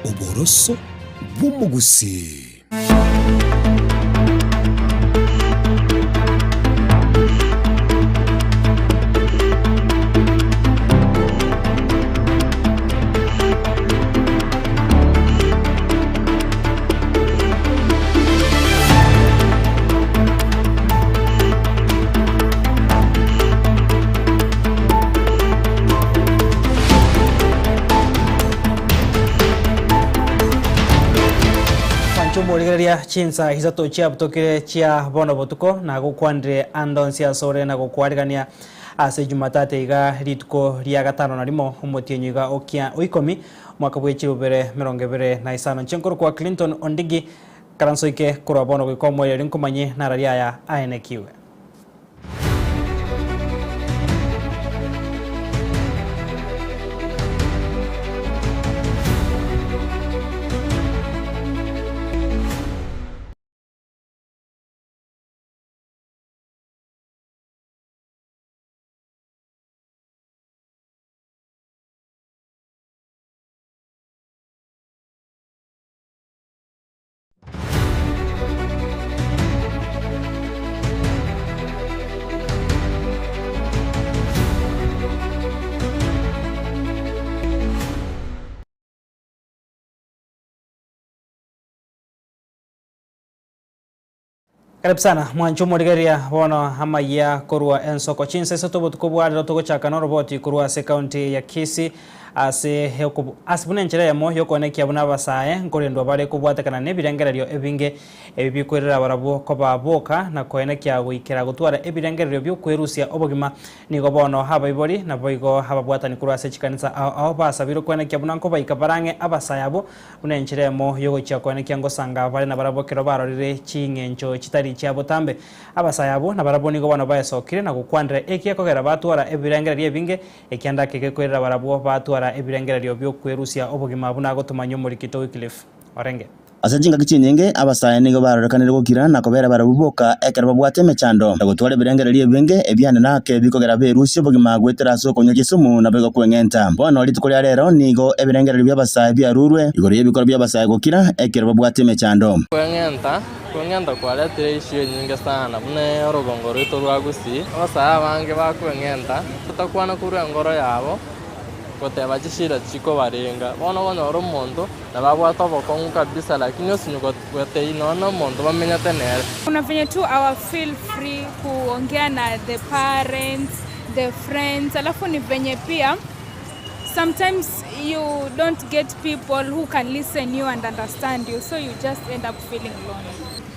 Oboroso bw'omogusii. Mwanche omorigereria chinsa isato chiabutokire chia bono botuko, nagokwanire ande onsi asore na gokwarigania ase Jumatatu iga rituko ria gatano na rimo omotienyi iga okia oikomi omwaka bwe chirubere 25. Inche nkorokwa Clinton Ondigi, karansoike korwa bono goika omoerio erio nkomanye nararia aya aenekiwe. Karibu sana mwanche omorigereria bono amayia korwa ensoko chinsa isato obotuko bwa rero togochaka noroboti korwa ase county ya Kisii ase ase buna enchera eyemo yokoenekia buna abasae nkorendwa bare kobwatekana nebirengererio ebinge ebi bikoirera barabwo koba boka na koenekia goikera gotwara ebirengererio biokwerusia obogima Nigo bono abaibori, naboigo ababwatani korwa ase chikanisa ao ao basabirwe koenekia buna nkobaika barang'e abasae abwo, buna enchera emo y'ogochia koenekia ngosanga bare nabarabwo ekero barorire ching'encho chitari chia botambe. Abasae abwo nabarabwo nigo bono baesokire na gokwanera eki gekogera batwara ebirengererio ebinge, ekianda eke gekoirera barabwo batwara ebirengererio bi'okwerusia obogima buna agotomanyia omorikito Wycliffe orenge. Ase chingaki chinyinge abasae nigo barorekanire gokira na kobera barabwo boka ekero babwate emechando, na gotwara ebirengererio ebinge ebiane na ake bikogera berusie obogima goetera ase okonywa chisumu naboigo kweng'enta. Bono rituko ria rero nigo ebirengererio bi'abasae biarurwe igoro y'ebikorwa bi'abasae gokira ekero babwate emechando. Kweng'enta, Kweng'enta kwaretire issue enyinge sana buna orogongo rwaito rwa Gusii. Abasae abange bakweng'enta totakwana korwa engoro yabo goteba chishida chikobarenga. Bono okonyora omonto Nabo abwate obokong'u kabisa lakini osinywe gotei nonya nomonto bamenyete nere. Kuna venye tu hawa feel free kuongea na the parents, the friends, alafu ni venye pia sometimes you don't get people who can listen you and understand you so you just end up feeling lonely.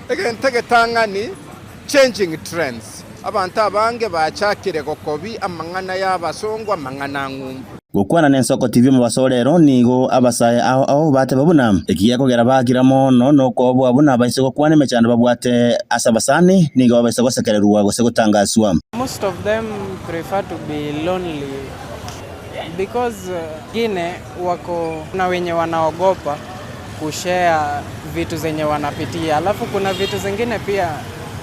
Egento egetang'ani, changing trends, abanto abange bachakire gokobia amang'ana y'abasongo amang'ana a ng'umbu. Gokwana nensoko TV omobaso o rero nigo abasae ao ao bateba buna eki gekogera bakira mono nokoboa buna baise gokwana emechando babwate ase abasani nigo babaisa gosekererwa gose gotangaswa. Most of them prefer to be lonely because wengine wako kuna wenye wanaogopa kushare vitu zenye wanapitia, alafu kuna vitu zingine pia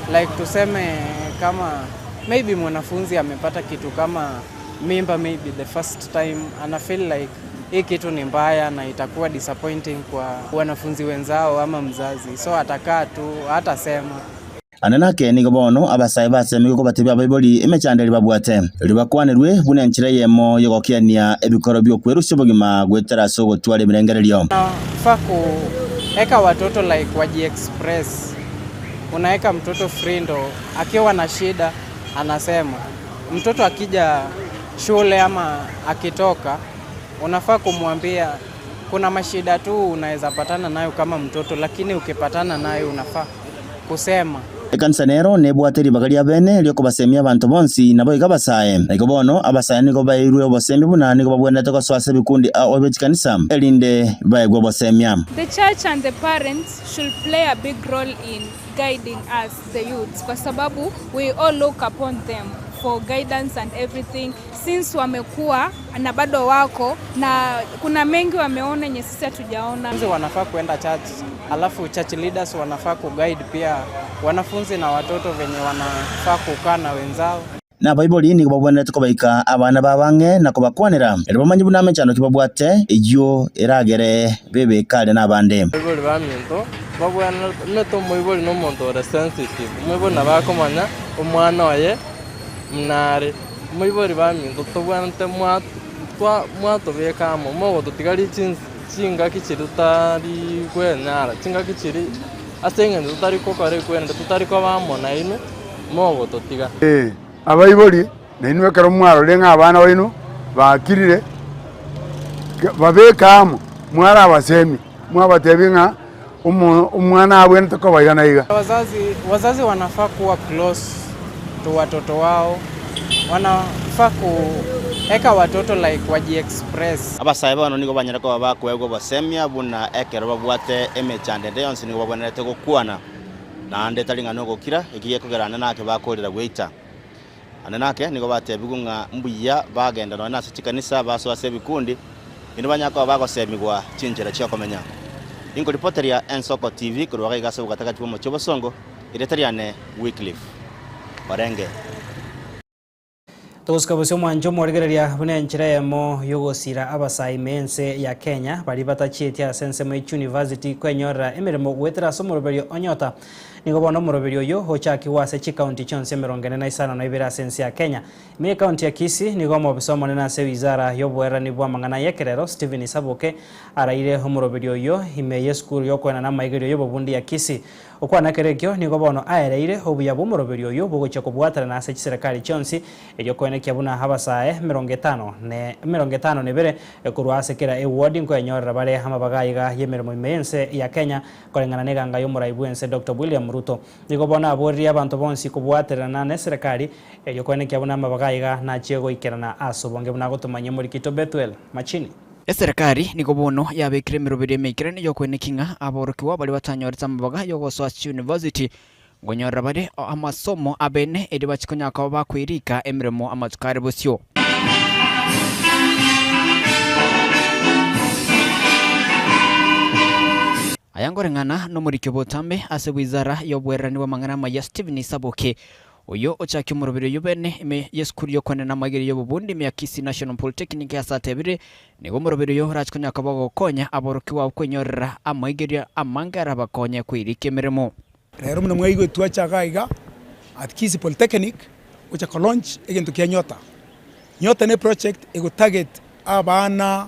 like tuseme kama maybe mwanafunzi amepata kitu kama mimba maybe the first time ana feel like hii kitu ni mbaya na itakuwa disappointing kwa wanafunzi wenzao ama mzazi, so atakaa tu hatasema. Ande nake nigo bono abasae basemigwe kobatebia abaibori emechando eria babwate, erio bakwanerwe buna enchera eyemo y'ogokiania ebikoro bi'okwerusia obogima goetera ase ogotwara ebirengererio. Unafaa kueka watoto like wajiexpress, unaeka mtoto free ndo akiwa na shida anasema. Mtoto akija shule ama akitoka, unafaa kumwambia kuna mashida tu unaweza patana nayo kama mtoto, lakini ukipatana nayo unafaa kusema. Ekanisa nero nebwate ribaga ria bene riokobasemia abanto bonsi, naboigo abasae. Na igo bono abasae nigo baeirwe obosemia buna nigo babwenerete gosoa ase ebikundi ao bie chikanisa, erinde baegwe obosemia. The church and the parents should play a big role in guiding us the youths kwa sababu we all look upon them for guidance and everything since wamekuwa na bado wako na kuna mengi wameona yenye sisi hatujaona. Wanafunzi wanafaa kuenda church, alafu church leaders wanafaa kuguide pia wanafunzi na watoto venye wanafaa kukaa na wenzao. Na abaibori nigo babwenerete kobaika abana babo ang'e na kobakwanera, erio bamanye buna amechando ki babwate, eyio eragere bebeke are nabande. Abaibori baminto babwenerete, omanyete omoibori na omonto ore sensitive, omoibori nabo akomanya omwana oye buna are. Omoibori baminto tobwenerete mwa twa mwatobeka amo, mogototigaria chinsi chingaki chiria totari kwenyara, chingaki chiria ase eng'encho totari gokora ekwenerete, totari koba amo nainwe. Mogototiga. Ee, abaibori, nainwe ekero mwarorire ng'a abana baino bakirire, babeke amo, mwarabasemie, mwabatebie ng'a omwana abwenerete koba iga na iga. Wazazi, wazazi wanafaa kuwa close to watoto wao, wanafaa kueka watoto like wajiexpress. Abasae bono nigo banyare koba bakoegwa obosemia buna ekero babwate emechando ende yonsi nigo babwenerete gokwana. Naende tari ng'a nogokira, eki gekogera ande nake bakoorera gweita. Ande nake nigo batebigwe ng'a mbuya bagenda nonya nase chikanisa, basoe ase ebikundi, naende banyare koba bagosemigwa chinchera chi'okomenya. Inkoripoteria Ensoko TV korwa iga iga ase obogatagati bw'omochie obosongo, erieta riane Wycliffe Orenge. Togosika bosio omwancho omorigereria buna enchera eyemo yogosira abasae ime y'ense ya Kenya baria batachieti ase ensemo ye chiuniversity kwenyorera emeremo goetera ase omoroberio o Nyota. Nigo bono omoroberio oyio ochakigwe ase chikaunti chionsi 42 ase ense ya Kenya. Ime y'ekaunti ya Kisii nigo omobisa omonene ase wizara y'oboererani bw'amang'ana y'ekerero Stephen Isaboke araire omoroberio oyio ime y'esukuru y'okoenana amaigerio y'obobundi ya Kisii. Okwana kera ekio nigo bono aereire obuya bw'omoroberio oyio bogochia kobwatanana ase chiserekari chionsi, erio koenekia buna abasae 52 korwa ase kera eward nkoenyorera bare amabaga aiga y'emeremo ime y'ense ya Kenya koreng'ana neganga y'omorai bw'ense Doctor William Ruto. Nigo bono aboririe abanto bonsi kobwaterana neserekari erio koenekia buna amabaga aiga nachie goikerana ase obonge buna agotomanyia Omorikito Bethuel Machini. Eserekari nigo bono yabekire emeroberio emeikeranu y'okoenekia ng'a aborokigwa baria batanyorete amabaga y'ogosoa chiyunivasiti nkonyorera bare amasomo abene erio bachie konya koba bakoerika emeremo amatuko are bosio. Aya nkoreng'ana nomoriki obotambe ase wizara y'oboererani bw'amang'ana amaya Stephen Saboke, Oyio ochakia omoroberi oyio bene ime y'esukuru y'okoenena amaigerio y'obobundi ime ya Kisii National Polytechnic ase atebire, Nigo omoroberi oyo orache konya koba ogokonya aborokigwa abwo kwenyorera amaigerio amange arabakonye koirika emeremo. Rero buna mwaigwe twacha iga iga at Kisii Polytechnic gocha ko launch egento kia Nyota. Nyota ne project ego target abana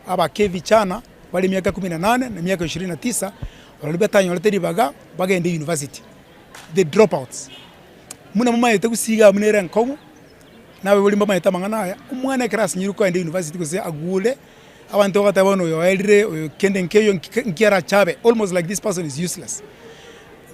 abake vijana bare emiaka kumi na nane na emiaka ishirini na tisa baria batanyorete ribaga bagende university. The dropouts. Buna momaete gusii iga buna ere enkong'u, na abaibori mbamaete amang'ana aya, omwana ekero asinyirwe kogenda university gose agure, abanto bagoteba bono oyo oerire, oyo kende nkeiyo nki arache abe, almost like this person is useless.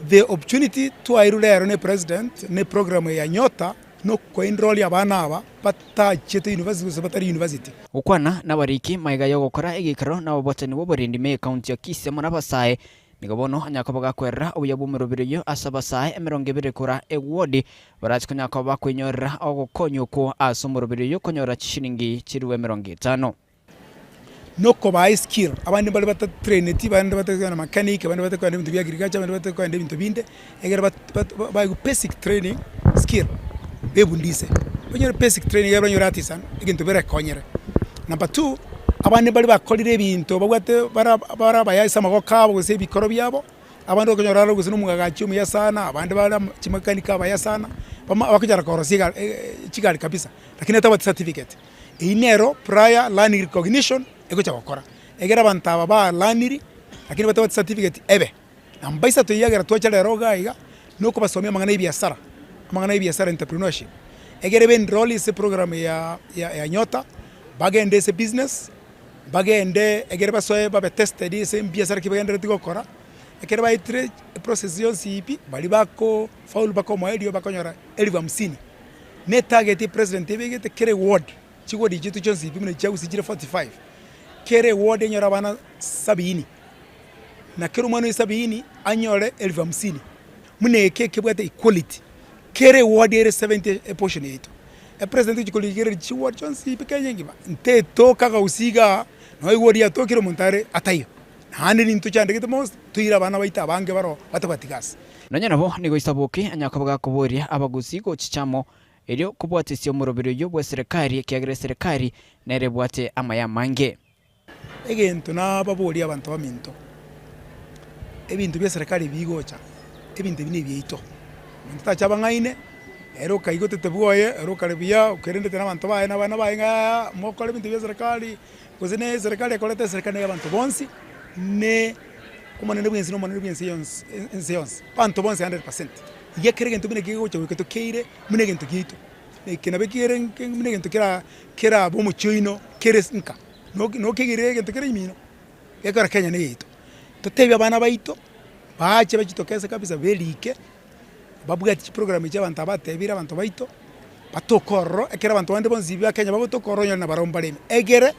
The opportunity twairwe rero na epresident na eprogram eye ya Nyota, na okoenroll abana aba batachiete university gose batari university. Gokwana nabariki magega yogokora egeikaro na ababwatani b'oborendi me ekaunti ya Kisii amo nabasae Nigo bono onyare koba gakwerera obuya bw'omorobiri oyio ase abasae 20 kora ewodi, barache konyara koba bakoinyorera ogokonywa okwo ase omorobiri oyio konyora chishilingi chilifu 50. Nokobaa eskill, abande mbare batatraineti, abande batari kogenda mechanic, abande batari kogenda ebinto bia agriculture, abande batari kogenda ebinto binde, egere baegwe basic training skill, bebundise. Onyore basic training egere banyore artisan, egento berekonyere. Number two, abande mbare bakorire ebinto babwate bara bare abaya ase amaboko abo gose ebikoro biabo, abande okonyora are gose na omwagachi omuya sana, abande bare chimechanic abaya sana, bama bakonyara korosia egari chigari kabisa, lakini atabwati certificate. Eyio nero prior learning recognition egocha gokora, egere abanto aba ba learniri lakini batabwati certificate ebe. Namba isato eyio twacha rero iga iga, na okobasomia amang'ana ya ebiasara, amang'ana ya ebiasara entrepreneurship, egere be enroll ase eprogram ya ya Nyota, bagende ase ebusiness, bagende egere basoe babe tested ase ebiasara ki bagenderereti gokora, ekero baetire eprocess yonsi pi, baria bako faulu mpaka omoerio bakonyora elfu hamsini. Na etarget epresident ebegete kera eward, chiward chiaito chionsi pi buna chia gusii chire 45, kera eward enyore abana sabini. na kera omwana o sabini anyore elfu hamsini, buna eke ekebwate equality, kera eward ere 70 eportion yaito. Epresident ogochia korigereria chiward chionsi pi Kenya engima, ntetoka gusii igaa, nonya eward yatokire omonto are ataiyo. Naende nintwe tochandegete most, toire abana baito abange baroo batabwati gasi. Nonya nabo nigo Isaboke anyare koba gakoboria abagusii gochicha amo. erio kobwatisia omoroberi oyio bw'eserekari ekiagera eserekari nere ebwate amaya amange. Egento nababorie abanto baminto, ebinto bia eserekari bigocha, ebinto ebi nebiaito, monto tacha abang'aine, ere okaigotete bwoye, ere okare buya, okerendete na abanto baye na abana baye ng'a mokore ebinto bia eserekari, gose na eserekari ekorete eserekari na eya abanto bonsi, ne omonene bwa ense na omonene bwa ense yonsi ense yonsi, abanto bonsi hundred percent. Iga ekero egento buna eke kegocha goika tokeire buna egento giaito, eke nabo kere buna egento kera kerabe omochie oino kere nka. Nokegirire egento kere imino, gekora Kenya neyaito. Totebie abana baito, baache bachitokese kabisa berike, babwati chiprogram echi abanto aba batebire abanto baito, batoke ororo, ekero abanto bande bonsi ba Kenya bagotoka ororo onyore nabarabwo mbare ime. Egere,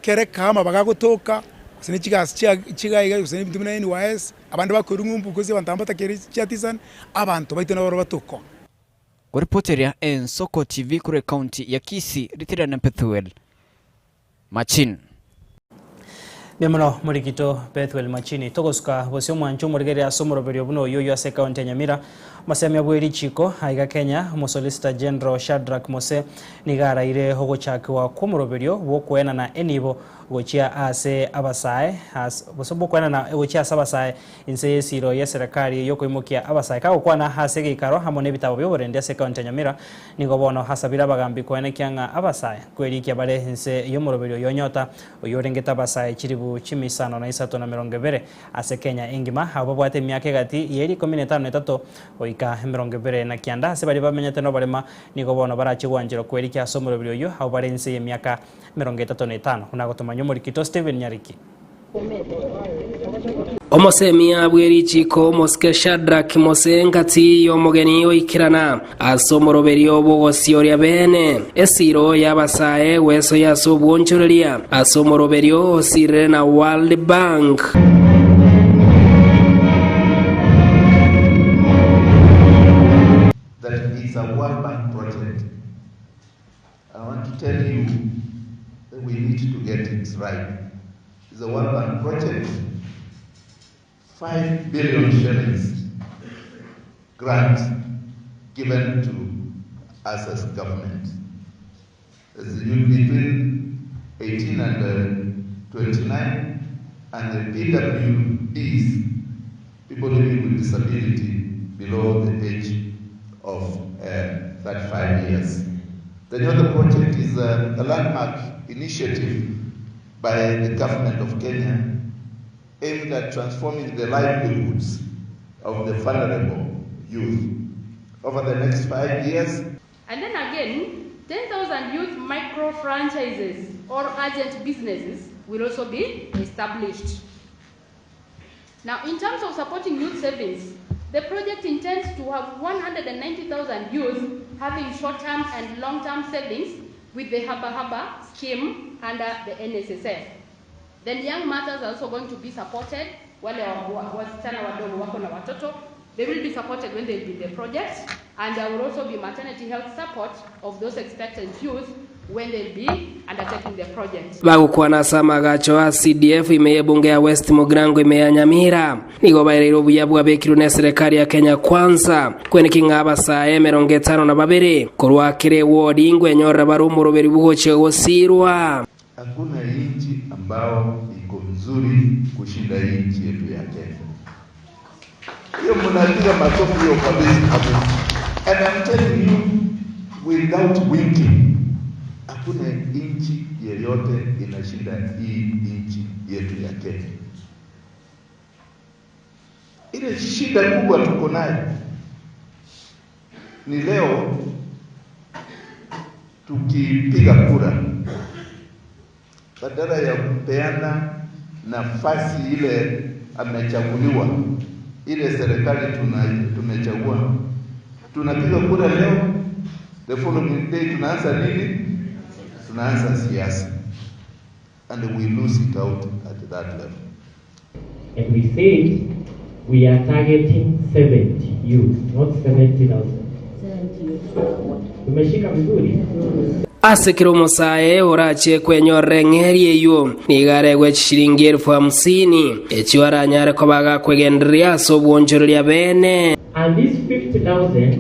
kere kama bagagotoka, gose ne chigasi chia chiga iga gose ebinto buna NYS, abande bakoirwa ng'umbu gose abanto aba mbatakeire chiatisan, abanto baito nabarabwo batoke oo. Koripoteria Ensoko TV korwa ekaunti ya Kisii, Ritiriana Bethuel Machini. Mbuya mono morikito Bethuel Machini. Togosuka bosio omwancho omorigereria ase omoroberio buna oyio oyio ase ekaunti ya Nyamira. Omosemia bwe richiko aiga Kenya, Omosolicitor General Shadrack Mose nigo araire ogochakigwa kw'omoroberio bw'okoenana enibo gochia ase abasae gose bw'okoenana gochia ase abasae Inse y'esiiro y'eserekari y'okoimokia abasae kagokwana ase egeikaro amo nebitabo bi'oborendi ase ekaunti ya Nyamira, nigo bono asabire abagambi koenekia ng'a abasae kwerikia bare inse y'omoroberio oyo Nyota, oyio orengete abasae chilifu chimisano na isato na emerongo ebere ase Kenya engima, abwo babwate emiaka egati ye rikomi na etano na etato goika emerongo ebere na kianda. Ase baria bamenyete noborema nigo bono barache gwancherwa kwerikia ase omoroberio oyio abwo bare inse y'emiaka emerongo etato na etano, buna agotomanywa omorikito Stephen Nyariki. Omosemia bwe richiiko omosike Shadrack Mose ngati y'omogeni oikerana ase omoroberio bw'ogosioria beene esiiro y'abasae gwesoyia ase obwonchoreria ase omoroberio osirire na World Bank. That it's a World Bank project. I want to tell you that we need to get it right. It's a World Bank project, 5 billion shillings grant given to us as government. As the youth between 18 and uh, 29 and the PWDs, people living with disability below the age of uh, 35 years. The Nyota project is a, a landmark initiative by the government of Kenya aimed at transforming the livelihoods of the vulnerable youth. Over the next five years, And then again, 10,000 youth micro franchises or agent businesses will also be established. Now, in terms of supporting youth savings, the project intends to have 190,000 youth having short-term and long-term savings with the Haba Haba scheme under the NSSF. Then young mothers are also going to be supported. Wale wasichana wadogo wako na watoto, they will be supported when they do the project. And there will also be maternity health support of those expectant youth when they'll be undertaking the project. Bagokwana ase amagacho a CDF ime y'ebunge ya West Mugirango ime ya Nyamira, nigo baereire obuya bwabekirwe n'eserekari ya Kenya Kwanza kweneki ng'a abasae emerongo etano na babere korwa kera ewodi ngwenyorera bare omoroberi bw'ogochia gosiirwa. Hakuna inchi ambao iko mzuri kushinda hii nchi yetu ya Kenya. Hiyo mnapiga makofi hiyo kabisa kabisa. And I'm telling you without winking, hakuna nchi yeyote inashinda hii nchi yetu ya Kenya. Ile shida kubwa tuko nayo ni leo tukipiga kura, badala ya kupeana nafasi ile amechaguliwa, ile serikali tuna, tumechagua, tunapiga kura leo, the following day tunaanza nini? Tunaanza siasa and we lose it out at that level. And we said we are targeting 70 youth, not 70,000. Tumeshika vizuri? Ase kera omosae orachie kwenyorera eng'eria eyio, nigo aregwe chishilingi elfu hamsini, echio aranyare koba agakwegendereria ase obwonchoreria bene. And this 50,000,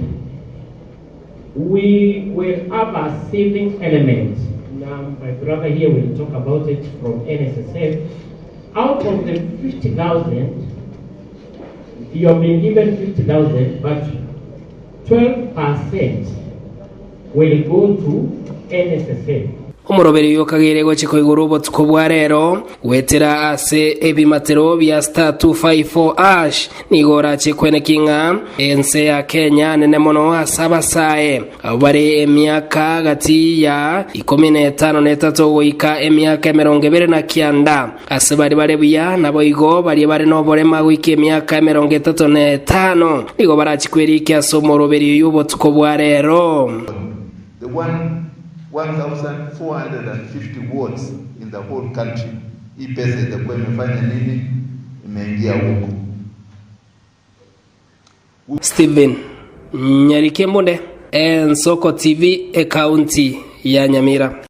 We will have a savings element, na my brother here will talk about it from NSSF. Out of the 50,000, you have been given 50,000, but 12% will go to NSSF. Omoroberi oyo okageire gochia koigorwa obotuko bwa rero goetera ase ebimatero bia *254# Nigo orache kweneki ng'a ense ya Kenya nene mono ase abasae abwo bare emiaka gati ya ikomi na etano na etato goika emiaka 29, ase baria bare buya, naboigo baria bare noborema goika emiaka 35, nigo barache kwerikia ase omoroberi oyio obotuko bwa rero. The 1450 wards in the whole country, hii pesa itakuwa imefanya nini? Imeingia huko. Stephen Nyarike Mbunde, Ensoko TV, Ekaunti ya Nyamira.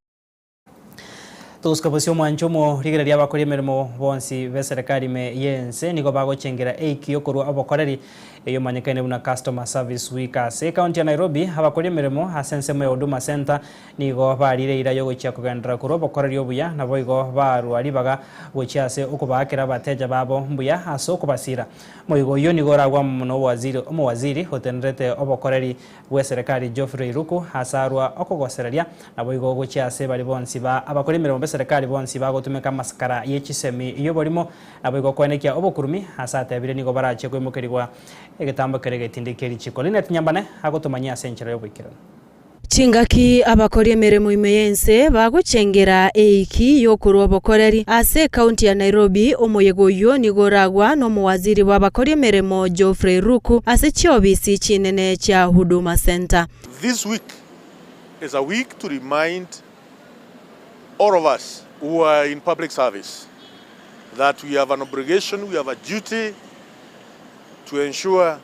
Togosuka bosio omwancho omorigereria abakori emeremo bonsi b'eserekari ime y'ense nigo bagochengera eiki yokorua obokoreri eyomanyekaine buna Customer Service Week ase ekaunti ya Nairobi. Abakori emeremo ase ensemo ya Huduma Centre nigo barire eira yogochia kogenderera korua obokoreri obuya naboigo barua ribaga gochia ase okobaakera abateja babo mbuya ase okobasira. Moigo oyio nigo oragwe amo nowaziri omowaziri otenerete obokoreri bw'eserekari Geoffrey Ruku ase arwa okogosereria naboigo gochia ase baria bonsi ba abakori emeremo b'eserekari bonsi bagotumeka amasakara ye chisemi y'oborimo naboigo koenekia obokurumi ase atebire nigo barachie koimokerigwa egetambo keria getindi kie richiko. Linet Nyambane agotomanyia ase enchera y'oboikeranu. Chingaki abakori emeremo ime y'ense bagochengera eiki y'okorua obokoreri ase ekaunti ya Nairobi, omoyega oyio nigo oragwa nomowaziri bw'abakori emeremo Geoffrey Ruku ase chiobisi chinene chia Huduma Centre. This week is a week to remind all of us who are in public service that we have an obligation, we have a duty to ensure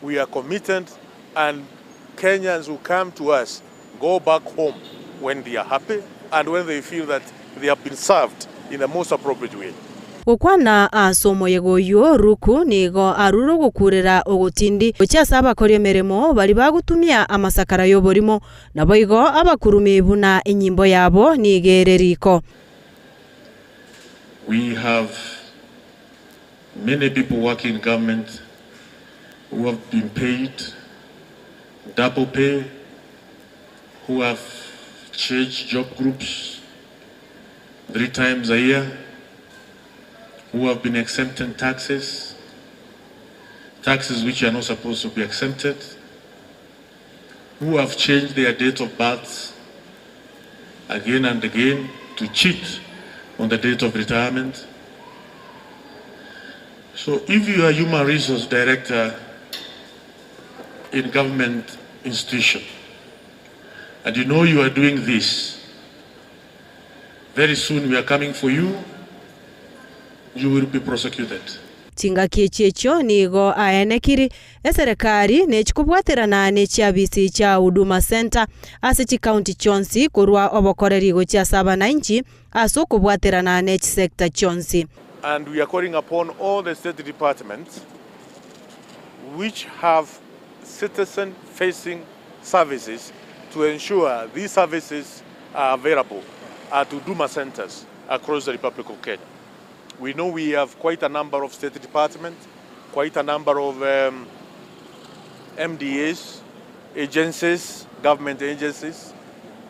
we are committed and Kenyans who come to us go back home when they are happy and when they feel that they have been served in the most appropriate way. Gokwana ase omoyega oyio, Ruku nigo arure ogokuurera ogotindi gochia ase abakori emeremo baria bagotumia amasakara y'oborimo, naboigo abakurumi buna enyimbo yabo nigo ere riko. We have many people working in government who have been paid double pay, who have changed job groups 3 times a year, who have been exempted taxes, taxes which are not supposed to be exempted, who have changed their date of birth again and again to cheat on the date of retirement. So if you are human resource director in government institution and you know you are doing this, very soon we are coming for you, you will be prosecuted. Chingaki echi echio nigo aenekiri eserekari nechikobwaterana ne chiabisi chia Huduma Centre ase chikaunti chionsi korwa obokoreri gochia ase abanainchi ase okobwaterana ne chisecta chionsi. And we are calling upon all the state departments which have citizen facing services to ensure these services are available at Huduma centers across the Republic of Kenya. We know we have quite a number of state departments, quite a number of um, MDAs, agencies, government agencies,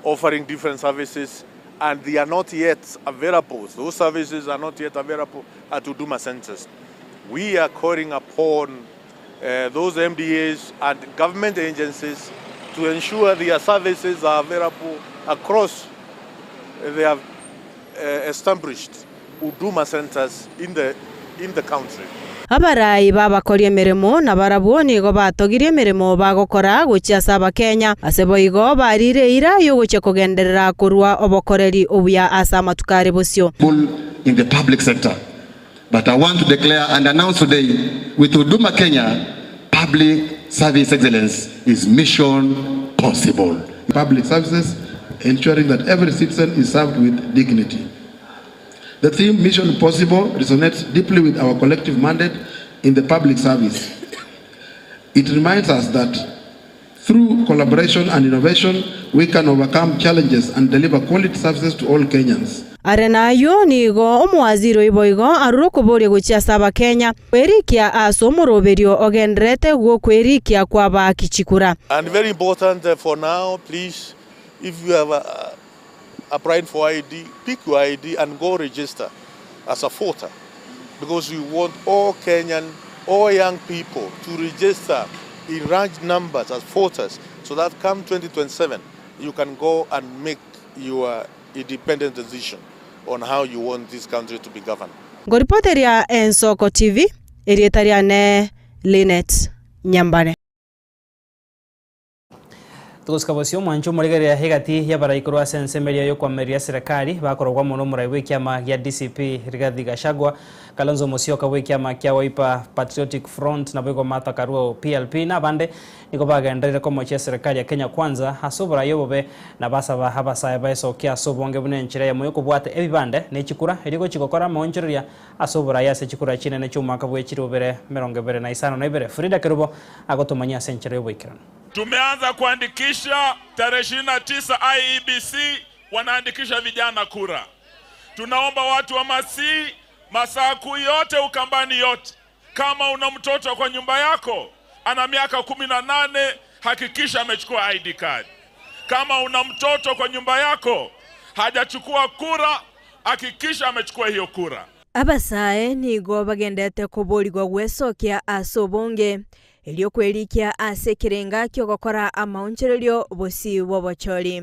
offering different services, and they are not yet available. Those services are not yet available at Huduma centers. We are calling upon uh, those MDAs and government agencies to ensure their services are available across their uh, established Huduma centers in the, in the country. Abarai b'abakori emeremo nabarabwo nigo batogirie emeremo bagokora gochia ase Abakenya, ase boigo barire eira y'ogochia kogenderera korua obokoreri obuya ase amatuko are bosio. in the public sector. But I want to declare and announce today with Huduma Kenya, public service excellence is mission possible. Public services, ensuring that every citizen is served with dignity. The theme Mission Possible resonates deeply with our collective mandate in the public service. It reminds us that Through collaboration and innovation, we can overcome challenges and deliver quality services to all Kenyans. Are nayio nigo omowaziri oyio boigo arure okoboria gochia ase Abakenya kwerikia ase omoroberio ogendererete gw'okwerikia kw'abaaki chikura. And very important for now, please, if you have applied for ID, pick your ID and go register as a voter because we want all Kenyan, all young people to register in large numbers as voters so that come 2027 you can go and make your independent decision on how you want this country to be governed. Ngoripoteria Ensoko TV, erieta riane Linet Nyambane. Togosika bosio omwancho omorigereria egati y'abarai korwa ase ensemo eria y'okoamereria eserekari bakorogwa amo nomorai bw'ekiama gia DCP Rigathi Gachagua, Kalonzo Musyoka bw'ekiama kia Wiper Patriotic Front naboigo Martha Karua o PLP na abande nigo bagenderere komochia eserekari ya Kenya Kwanza ase oborai obobe na basaba abasae baesokie ase obonge buna enchera eyemo y'okobwata ebibande ne chikura erio gochia gokora amaonchoreria ase oborai ase chikura chinene chi'omwaka bwe chirobere 2052. Frida Kerubo agotomanyia ase enchera y'oboikeranu. Tumeanza kuandikisha tarehe 29 IEBC wanaandikisha vijana kura. Tunaomba watu wa Masii, Masaku yote, Ukambani yote, kama una mtoto kwa nyumba yako ana miaka 18, hakikisha amechukua ID card. Kama una mtoto kwa nyumba yako hajachukua kura, hakikisha amechukua hiyo kura. Abasae nigo bagendete koborigwa gwesokia ase obonge, erio kwerikia ase ekerenga ki'ogokora amaonchorerio bosio bw'obochori.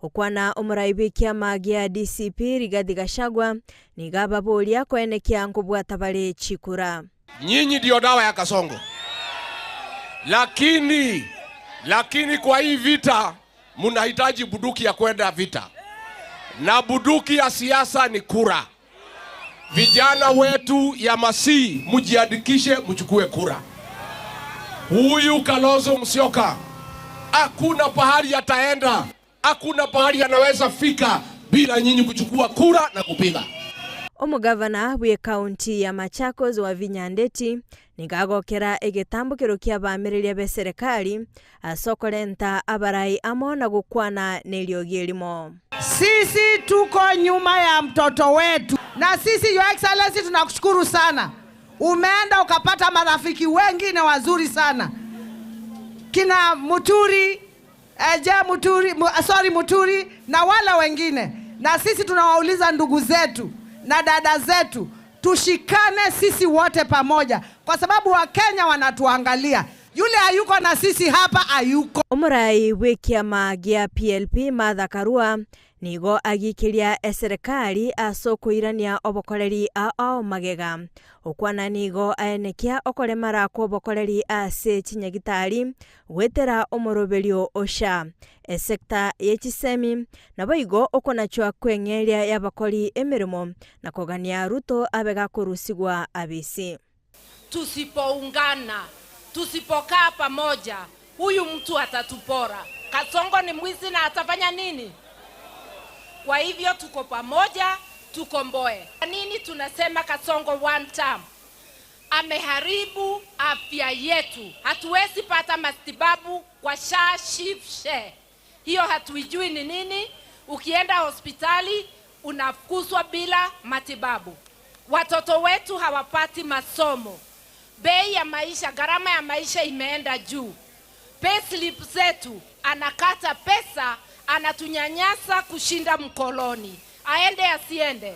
Okwana omorai bw'ekiama gia DCP Rigathi Gachagua nigo ababoria koenekia nkobwata bare chikura. Nyinyi ndio dawa ya Kasongo, lakini lakini kwa hii vita mnahitaji buduki ya kwenda vita, na buduki ya siasa ni kura. Vijana wetu ya Masii, mjiandikishe, mchukue kura. Huyu Kalonzo Musyoka hakuna pahali ataenda, hakuna pahali anaweza fika bila nyinyi kuchukua kura na kupiga. Omogavana bw'Ekaunti ya Machakos Wavinya Ndeti nigo agokera egetambokero ki'abaamereria b'eserekari ase okorenta abarai amo na gokwana neriogi erimo. Sisi tuko nyuma ya mtoto wetu, na sisi Your Excellency tunakushukuru sana. Umeenda ukapata marafiki wengi na wazuri sana, kina Muturi eh, je Muturi, mu, sorry Muturi na wale wengine. Na sisi tunawauliza ndugu zetu na dada zetu, tushikane sisi wote pamoja, kwa sababu Wakenya wanatuangalia. Yule hayuko na sisi hapa hayuko. Omorai bw'ekiama gia PLP Martha Karua nigo agikiria eserekari ase okoirania obokoreri ao magega. Okwana nigo aenekia okoremara kw'obokoreri ase chinyagitari goetera omoroberio o SHA, esecta ye chisemi, naboigo okonachwa kw'eng'eria y'abakori emeremo na kogania Ruto abe gakorusigwa abisi. Tusipoungana, tusipokaa pamoja, huyu mtu atatupora. Kasongo ni mwizi na atafanya nini? Kwa hivyo tuko pamoja, tukomboe. Kwa nini tunasema Kasongo one term? Ameharibu afya yetu, hatuwezi pata matibabu kwa SHA, SHIF, SHE. Hiyo hatuijui ni nini. Ukienda hospitali unafukuzwa bila matibabu. Watoto wetu hawapati masomo. Bei ya maisha, gharama ya maisha imeenda juu. Payslip zetu anakata pesa, anatunyanyasa kushinda mkoloni. Aende asiende?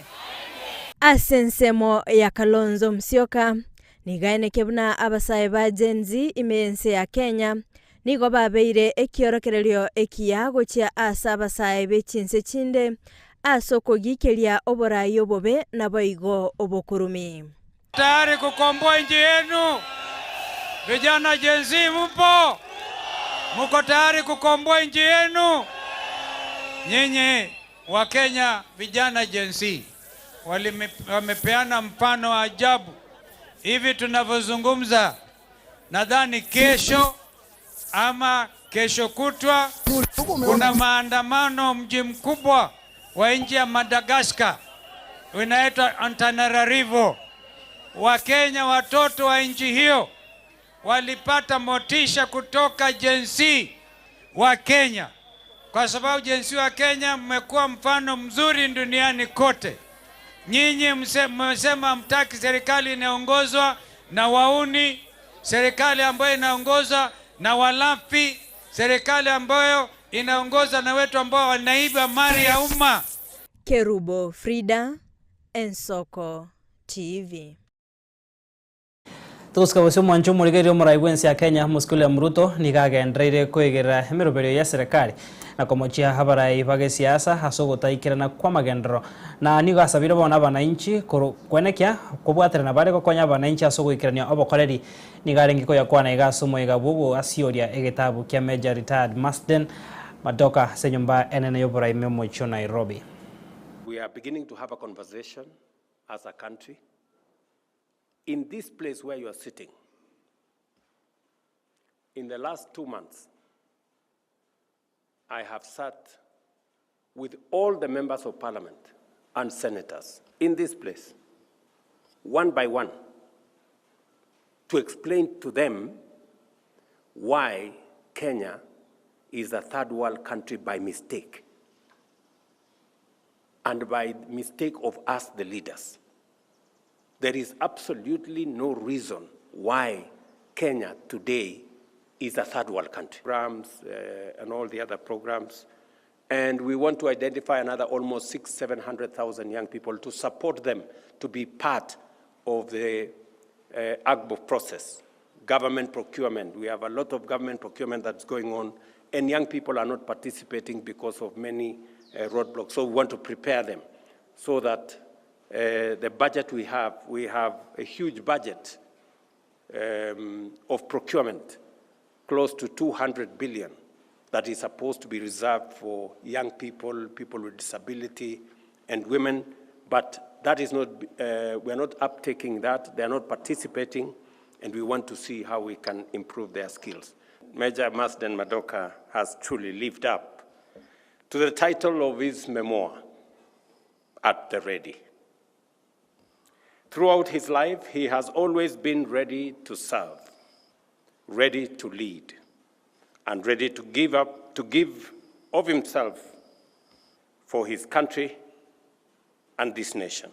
Ase ensemo ya Kalonzo Musyoka, nigo aeneke buna abasae ba Gen Z ime y'ense ya Kenya nigo babeire ekiorokererio ekiya gochia ase abasae be chinse chinde ase okogikeria oborai obobe naboigo obokurumi. Tayari kukomboa nchi yenu? Vijana Gen Z mupo? Muko tayari kukomboa nchi yenu? Nyinyi wa Kenya, vijana Gen Z wamepeana mfano wa ajabu. Hivi tunavyozungumza, nadhani kesho ama kesho kutwa kuna maandamano mji mkubwa wa nchi ya Madagascar unaitwa Antananarivo. Wakenya watoto wa nchi hiyo walipata motisha kutoka Gen Z wa Kenya, kwa sababu Gen Z wa Kenya mmekuwa mfano mzuri duniani kote. Nyinyi mmesema hamtaki serikali inaongozwa na wauni, serikali ambayo inaongozwa na walafi, serikali ambayo inaongozwa na wetu ambao wanaiba mali ya umma. Kerubo Frida, Ensoko TV. Togosika bosio omwancho omorigereria omorai bwensi ya Kenya Mosike William Ruto nigo agendereire koigerera emeroberio ya serikali na komochia abarai ba gesiasa ase ogotaikerana kwa amagenderero na nigo asabire bono abananchi kwenekia kobwaterana bare gokonya abananchi ase ogoikerania obokoreri nigo arenge koyakwana iga ase omoiga bwa ogoasioria egetabu kia Major Retired Marsden Madoka ase enyomba enene ya oboraime omochie o Nairobi. We are beginning to have a conversation as a country. In this place where you are sitting, in the last 2 months, I have sat with all the members of parliament and senators in this place, one by one, to explain to them why Kenya is a third world country by mistake, and by mistake of us, the leaders. There is absolutely no reason why Kenya today is a third world country. Programs, and all the other programs. And we want to identify another almost six, seven hundred thousand young people to support them to be part of the AGBO process. Government procurement. We have a lot of government procurement that's going on, and young people are not participating because of many roadblocks. So we want to prepare them so that the budget we have, we have a huge budget of procurement, close to 200 billion, that is supposed to be reserved for young people, people with disability, and women. But that is not, we are not uptaking that, they are not participating, and we want to see how we can improve their skills. Major Marsden Madoka has truly lived up to the title of his memoir, At the Ready. Throughout his life, he has always been ready to serve, ready to lead, and ready to give up, to give of himself for his country and this nation.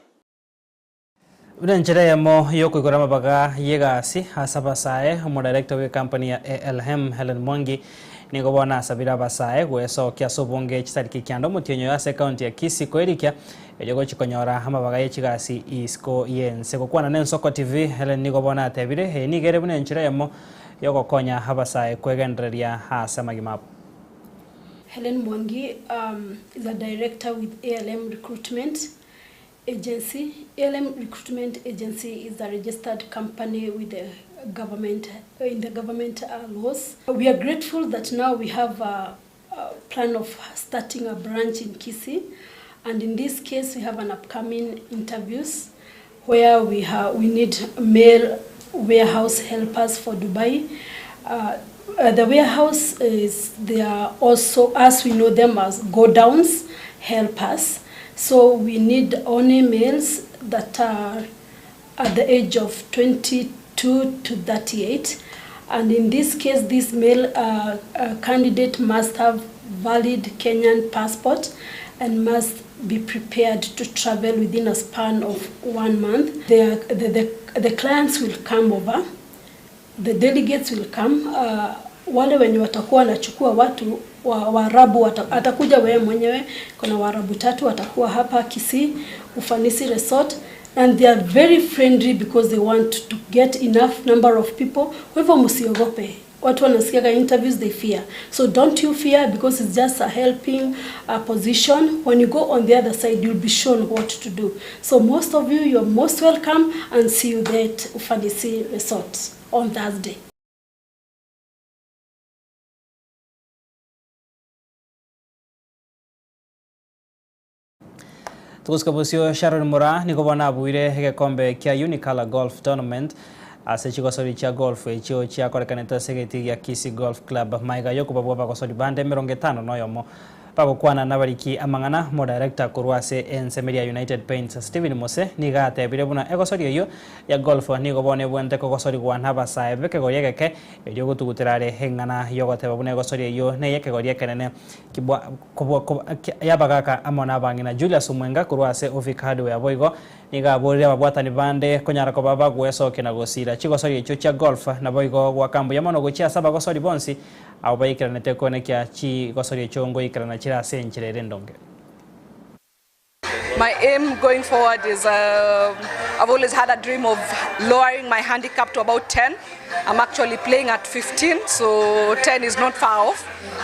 Buna enchera eyemo yokoigora amabaga y'egasi ase abasae, omodirector bwe company ya ALM Helen Mwangi nigo bono asabire abasae goesokia ase obonge chisariki kianda omotienyi ase county ya Kisii koerikia erio gochikonyora amabaga y'echigasi isiko y'ense. Gokwana na Ensoko TV, Helen nigo bono atebire eye nigo ere buna enchera eyemo yogokonya abasae kwegendereria ase amagima abo. Helen Mwangi is a director with ALM Recruitment Agency. ALM Recruitment Agency is a registered company with the government, in the government laws. We are grateful that now we have a plan of starting a branch in Kisii, and in this case we have an upcoming interviews where we need male warehouse helpers for Dubai. The warehouse is, they are also, as we know them as godowns helpers. So we need only males that are at the age of 22 to 38. And in this case, this male candidate must have valid Kenyan passport and must be prepared to travel within a span of 1 month. The clients will come over, the delegates will come. Wale wenye watakuwa wanachukua watu wa Waarabu atakuja wewe mwenyewe. Kuna Waarabu 3 watakuwa hapa Kisii Ufanisi Resort, and they are very friendly because they want to get enough number of people. Kwa hivyo msiogope. Watu wanasikiaga interviews, they fear. So don't you fear, because it's just a helping position. When you go on the other side, you'll be shown what to do. So most of you, you're most welcome, and see you there at Ufanisi Resort on Thursday. Tugusika bosio Sharon Mura nigo bona abuire egekombe kia Unicolour Golf Tournament ase chigosori chia golf echio chiakorekanete ase egeti gia Kisii Golf Club maiga yokoba bwa bagosori bande emerongo etano na oyomo Bagokwana nabariki amang'ana, Omodirector korwa ase ensemo ya United Paints Stephen Mose nigo atebire buna egosori eyio ya golf nigo bono ebwenerete kogosorigwa nabasae b'ekegori egeke erio gotugutera are eng'ana yogoteba buna egosori eyio ney'ekegori ekenene y'abagaka amo nabang'ina. Julius Omwenga korwa ase Ovic Hardware boigo nigo aborire ababwatani bande konyara koba bagwesokia na gosira chigosori echio chia golf naboigo goaka mbuya mono gochia ase abagosori bonsi Abwo baikeranete koenekia chigosori echio ngoikerana chire ase enchera ere endonge. My aim going forward is uh, I've always had a dream of lowering my handicap to about 10. I'm actually playing at 15, so 10 is not far off,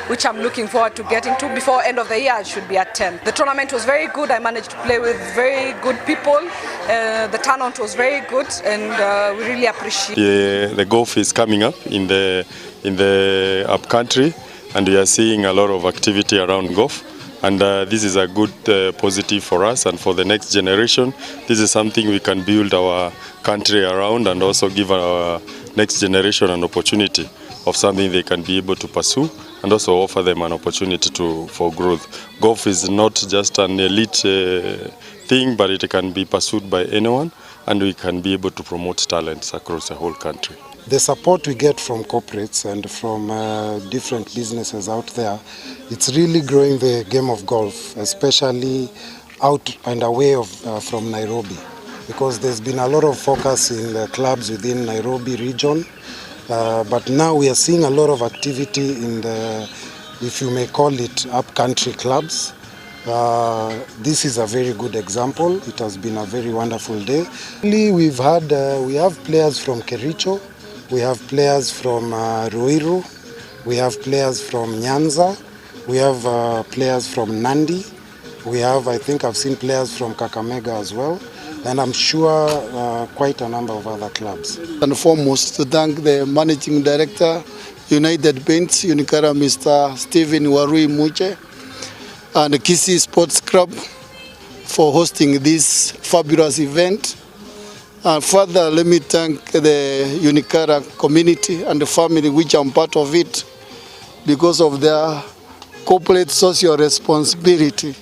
which I'm looking forward to getting to. Before end of the year, I should be at 10. The tournament was very good. I managed to play with very good people. Uh, the turnout was very good, and uh, we really appreciate. The, the golf is coming up in the in the upcountry, and we are seeing a lot of activity around golf. And uh, this is a good uh, positive for us and for the next generation. This is something we can build our country around and also give our next generation an opportunity of something they can be able to pursue and also offer them an opportunity to, for growth. Golf is not just an elite uh, thing, but it can be pursued by anyone and we can be able to promote talents across the whole country. The support we get from corporates and from uh, different businesses out there, it's really growing the game of golf, especially out and away of, uh, from Nairobi, because there's been a lot of focus in the clubs within Nairobi region, uh, but now we are seeing a lot of activity in the, if you may call it, upcountry clubs. Uh, this is a very good example. It has been a very wonderful day. We've had, uh, we have players from Kericho, we have players from uh, Ruiru, we have players from Nyanza, we have uh, players from Nandi, we have, I think I've seen players from Kakamega as well, and I'm sure uh, quite a number of other clubs. And foremost, to thank the Managing Director, United Paints, Unikara, Mr. Stephen Warui Muche, and Kisii Sports Club for hosting this fabulous event. And further, let me thank the Unikara community and the family, which I'm part of it, because of their corporate social responsibility.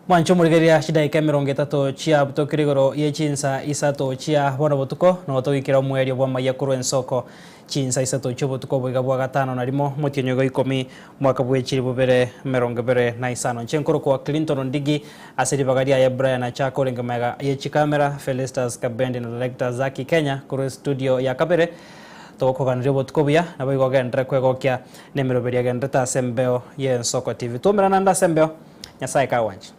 Mwancho omorigereria chidaika emerongo etato chiabutokire igoro ye chinsa isato chia bono botuko nogo togoikera omoerio bw'amaiya korwa ensoko chinsa isato chia obotuko boiga bwa gatano na rimo omotienyi oiga ikomi omwaka bwe chilifu bibere emerongo ebere na isano. Inche nkorokwa Clinton Ondigi ase ribaga riaye Brian Achako orenge magega ye chikamera Felistus Kabendi na Director Zaki Kenya korwa estudio ya kabere Togokoganeria obotuko obuya, naboigo ogenderere kwegokia nemeroberi egendererete ase embeo y'Ensoko TV. Twaumerana naende ase embeo, Nyasae kagwanche.